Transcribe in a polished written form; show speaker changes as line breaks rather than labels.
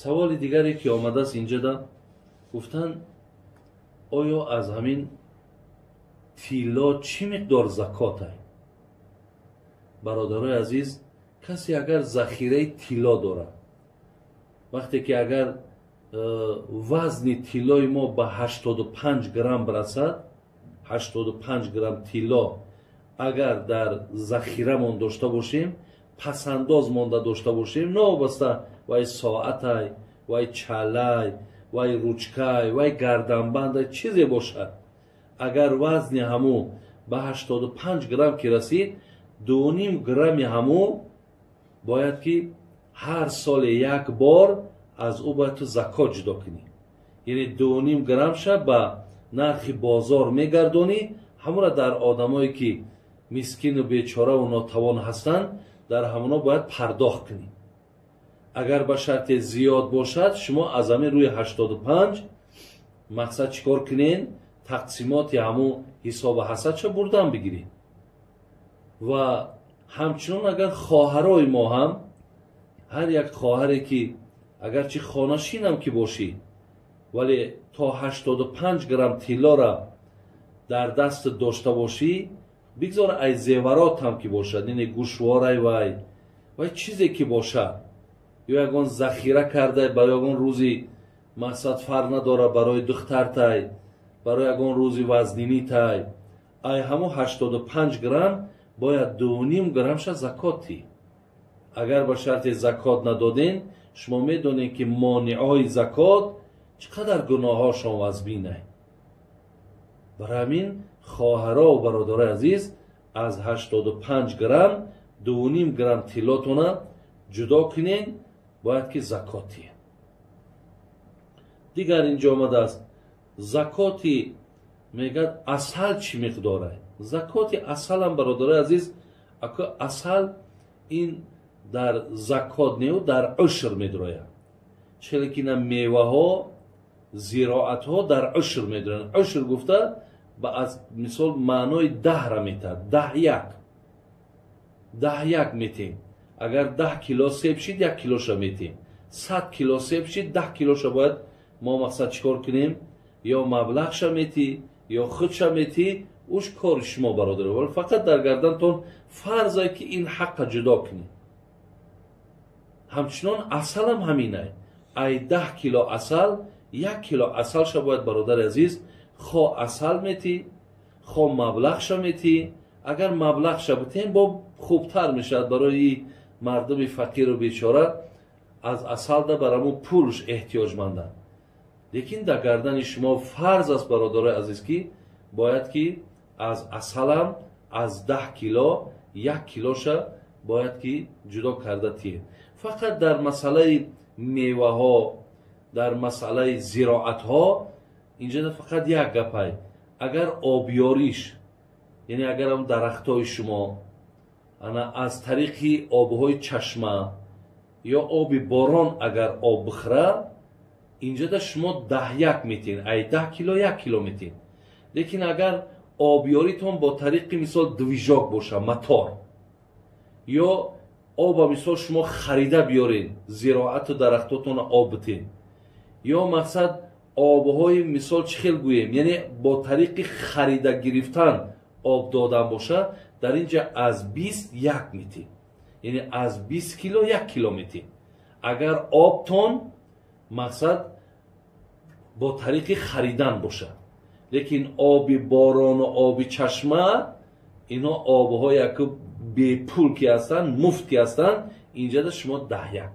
Саволи дигаре ки омадааст инҷода, гуфтанд, оё аз ҳамин тилло чӣ миқдор закотай? Бародарои азиз, касе агар захираи тилло дорад, вақте ки агар вазни тиллои мо ба 85 грамм расад, 85 грамм тилло агар дар захирамон дошта бошем, пасандоз монда дошта бошем, новобаста вай соатай, вай чалай, вай ручкай, вай гарданбандай, чизе бошад, агар вазни ҳамӯ ба 85 грамм ки расид, 2,5 грамми ҳамӯ бояд ки ҳар соле як бор аз ӯ бояд ту закот ҷудо кунӣ. Яъне 2,5 граммша ба нархи бозор мегардонӣ, ҳамонро дар одамое ки мискину бечораву нотавон ҳастанд, дар ҳамоно бояд пардохт кунӣ. Агар ба шарте зиёд бошад, шумо аз ҳамин рӯи 85 мақсад чӣ кор кунен? Тақсимоти ҳамун ҳисобу ҳасадша бурдан бигиред. Ва ҳамчунон агар хоҳарои мо ҳам, ҳар як хоҳаре ки агарчи хонашинам ки бошӣ, вале то 85 грамм тиллора дар даст дошта бошӣ, бигзор ай зеварот ҳам ки бошад, яъне гӯшворай, вай чизе ки бошад, ё ягон захира карда барои ягон рӯзи мақсад, фарқ надорад, барои духтартай, барои ягон рӯзи вазнинитай, ай ҳамо 85 грамм бояд 2,5 граммша закот тӣ. Агар ба шарти закот надоден, шумо медонед ки монеъҳои закот чӣ қадар гуноҳҳошон вазбинай. Барои ҳамин, хоҳарову бародарои азиз, аз 85 грамм 2,5 грамм тиллотона ҷудо кунен, бояд ки закот диҳед. Дигар инҷо омадааст, закоти, мегӯяд, асал чӣ миқдорай? Закоти асалам, бародарои азиз, ака, асал ин дар закот неу, дар ушр медрояд. Челе ки на меваҳо, зироатҳо дар ушр медроянд. Ушр гуфта ба аз мисол маънои 10-ра метаҳад, 10 як, 10 як метем. Агар 10 кило себ шид, як килоша метем. 100 кило себ шид, 10 килоша бояд мо мақсад чӣ кор кунем? Ё маблағша метӣ, ё худша метӣ, уш кори шумо, бародар, вале фақат дар гардантон фарзе ки ин ҳаққа ҷудо кунед. Ҳамчунон асалам ҳаминай. Ай 10 кило асал як кило асалша бояд, бародари азиз, хо асал метӣ, хо маблағша метӣ. Агар маблағша битем, бо хубтар мешавад барои мардуми фақиру бечора, аз асалда бар ҳамун пулш эҳтиёҷманданд. Лекин дар гардани шумо фарз аст, бародарои азиз, ки бояд ки аз асалам аз 10 кило як килоша бояд ки ҷудо карда тиед. Фақат дар масъалаи меваҳо, дар масъалаи зироатҳо инҷа фақат як гапай: агар обёриш, яъне агар ам дарахтҳои шумо ана аз тариқи обҳои чашма ё оби борон агар об бихӯра, инҷода шумо 10 як метиҳед, ай 10 кило як кило метиҳед. Лекин агар обёритон бо тариқи мисол движок боша, мотор, ё оба мисол шумо харида биёред, зироату дарахтотонро об битед, ё мақсад обҳои мисол чӣ хел гӯем, яъне бо тариқи харида гирифтан об додан боша, дар ин ҷа аз 20 як метиҳед, яъне аз 20 кило як кило метиҳед, агар обтон мақсад бо тариқи харидан бошад. Лекин оби борону оби чашма, инҳо обҳое ки бепул ки ҳастанд, муфт ки ҳастанд, инҷода шумо 10 як.